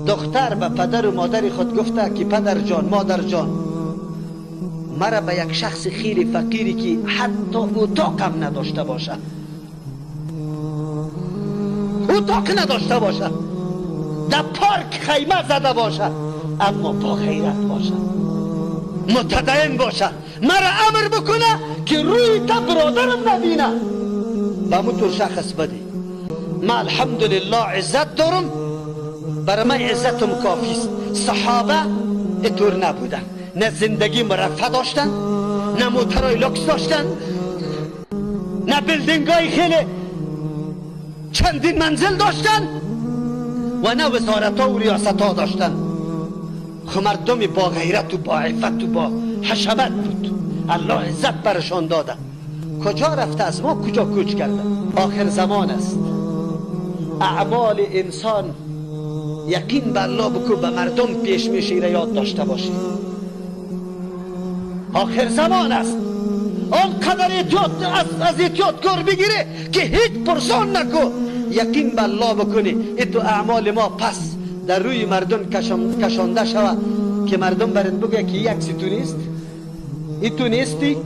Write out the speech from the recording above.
دختر به پدر و مادر خود گفته که پدر جان، مادر جان، مرا به یک شخص خیلی فقیری که حتی اتاقم نداشته باشه، اتاق نداشته باشه، در پارک خیمه زده باشه، اما با غیرت باشه، متدین باشه، مرا امر بکنه که روی تا برادرم نبینه، به همونطور شخص بده. من الحمدلله عزت دارم، برای من عزتم کافی است. صحابه اینطور نبودن، نه زندگی مرفه داشتن، نه موترهای لوکس داشتن، نه building های خیلی چندین منزل داشتن و نه وزارت ها و ریاست ها داشتن. خو مردم با غیرت و با عفت و با حشمت بود. الله عزت برشان داده. کجا رفته از ما؟ کجا کوچ کرده؟ آخر زمان است. اعمال انسان یقین به الله بکو، به مردم پیش میشه، یاد داشته باشی. آخر زمان است. آنقدر احتیاط از احتیاطکار بگیره که هیچ پرسان نکو. یقین به الله بکنی اتو اعمال ما پس در روی مردم کشانده شود که مردم برات بگه که یک تو نیست، ای تو نیستی.